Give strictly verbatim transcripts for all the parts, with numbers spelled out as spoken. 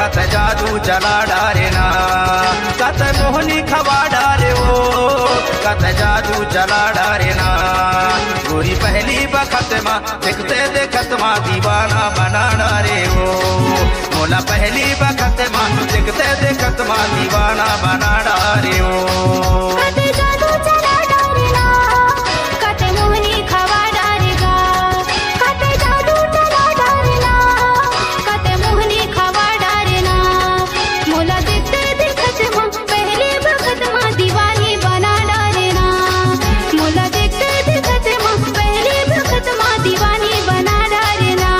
कत जादू चला डारे ना, कत मोहनी खवा डारे ओ, कत जादू चला डारे ना। गोरी पहली बखत मा देखते देखत मा दीवाना बना डारे ओ, मोला पहली बखत मा देखते देखत मा दीवाना बना डारे ओ। कत जादू चला डारे ना, कत मोहनी खवा डारे गा, कत जादू चला डारे ना, कत मोहनी खवा डारे ना। मोला देखते देखत मा पहली बखत मा दीवानी बना डारे ना, मोला देखते देखत मा पहली बखत मा दीवानी बना डारे ना।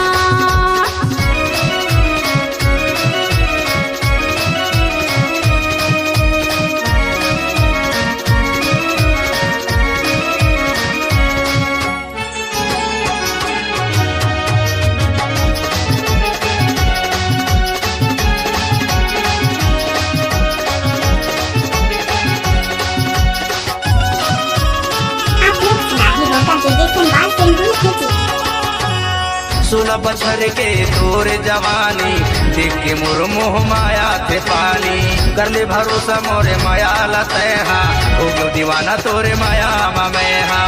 आप लोग सुना रहे हो का डीजे सिंबाल सिंधु की। सोलह बछर के तोर जवानी, देख के मोर मोह माया थे पानी। कर ले भरोसा मोरे माया ला तैहा, हो गयो दीवाना तोरे माया मा मैं हा।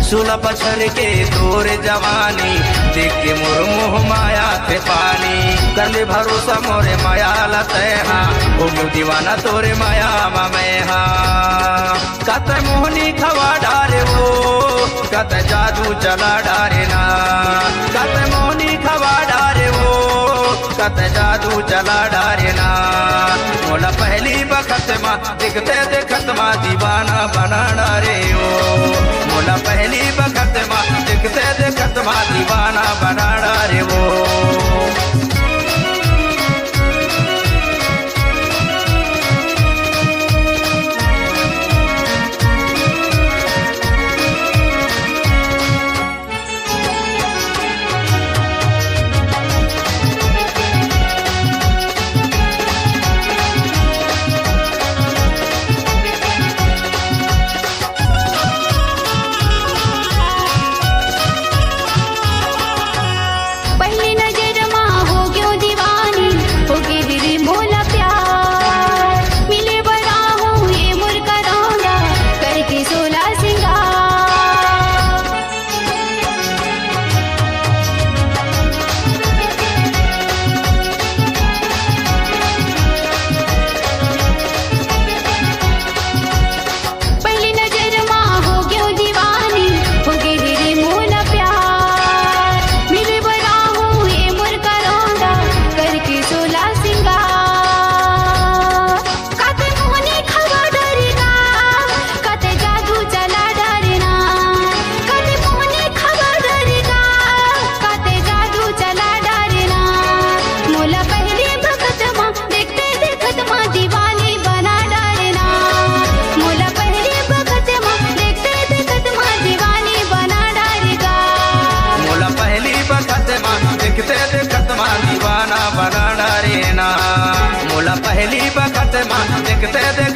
सोलह बछर के तोर जवानी, देख के मोर मोह माया थे पानी। कर ले भरोसा मोरे माया ला तैहा, हो गयो दीवाना तोरे माया मा मैं हा। कत मोहनी खवा डारे वो, कत जादू चला डारे ना, कत मोहनी खवा डारे वो, कत जादू चला डारे ना। मोला पहली बखत मा देखते देखत मा दीवाना बना डारे ओ, मोला पहली बखत मा देखते देखत मा दीवाना बना डारे ओ। पहली नजर मा हो गयो दीवानी, हो गे रे मोला प्यार। मिले बर आहूं ये मोर करौंदा, करके सोला सिंगार। पहली नजर मा हो गयो दीवानी, हो गे रे मोला प्यार। मिले बर आहूं ये मोर करौंदा, करके सोला सिंगार। कते मोहनी खवा डारे ना, कते जादू चला डारे ना, कते मोहनी खवा डारे ना, कते जादू चला डारे ना। मोला पहली बखत मा देखते देखत मा दीवानी बना डारे ना। मोला पहली बखत मा देखते देखत मा दीवानी बना डारे गा। मोला पहली बखत मा देखते देखत मा दीवाना बना डारे ना। मोला पहली बखत मा देखते देखत